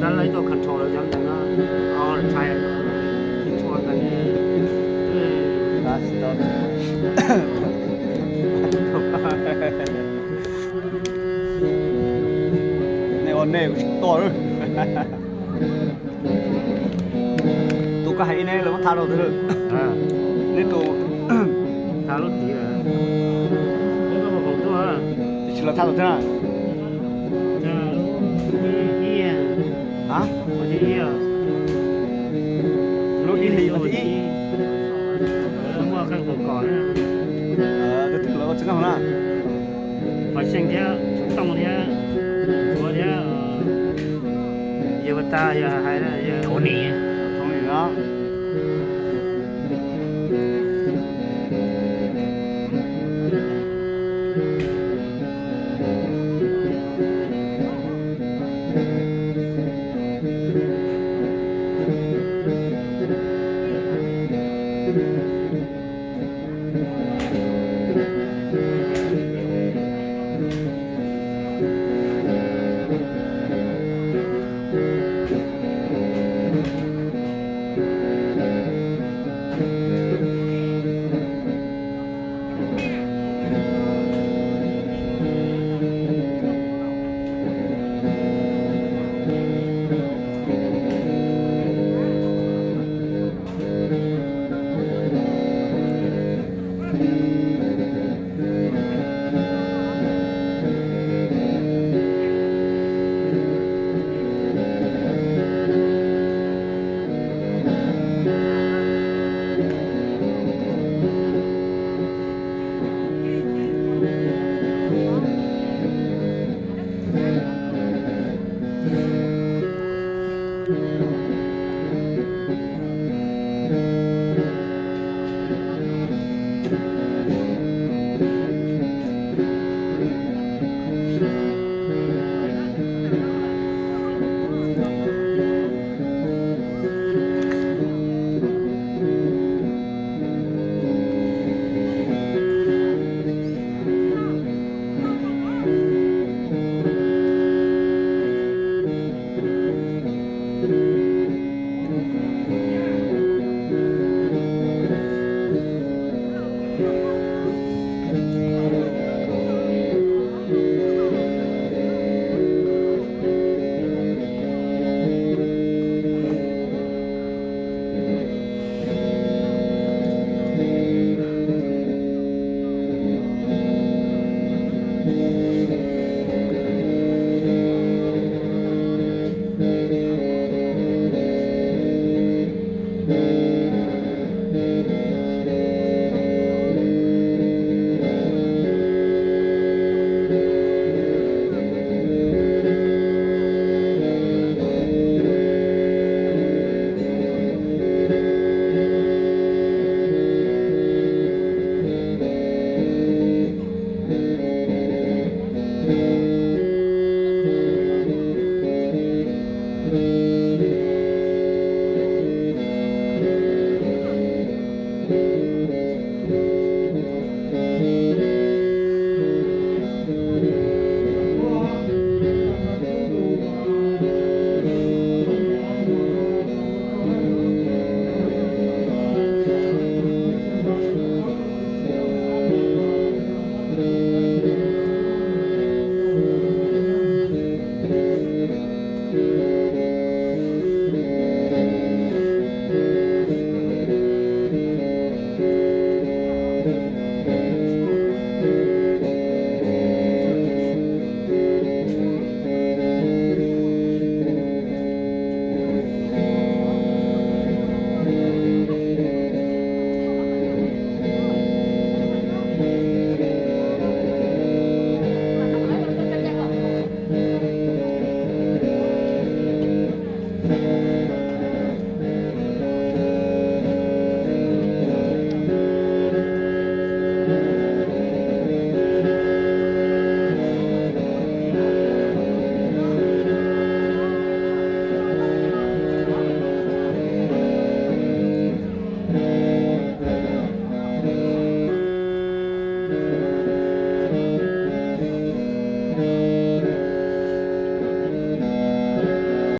Dab laug tuaj control lawv cov ntees no, all the time, tsis tshua ntees. Nej ua nej kuv tsis tuaj. Tus koj hais ib neb lawv muab tha rau twg? Neb tus tha lub tid, tsis los tha tus twg na? Lub ib hlis mas thib ib. Tus twg lawv ua txiv neej na? Pov Xyeej thiab Txoov Tooj thiab, Tsuav thiab, yawg Vaj Tas, yawg hais, Thaum Nim no.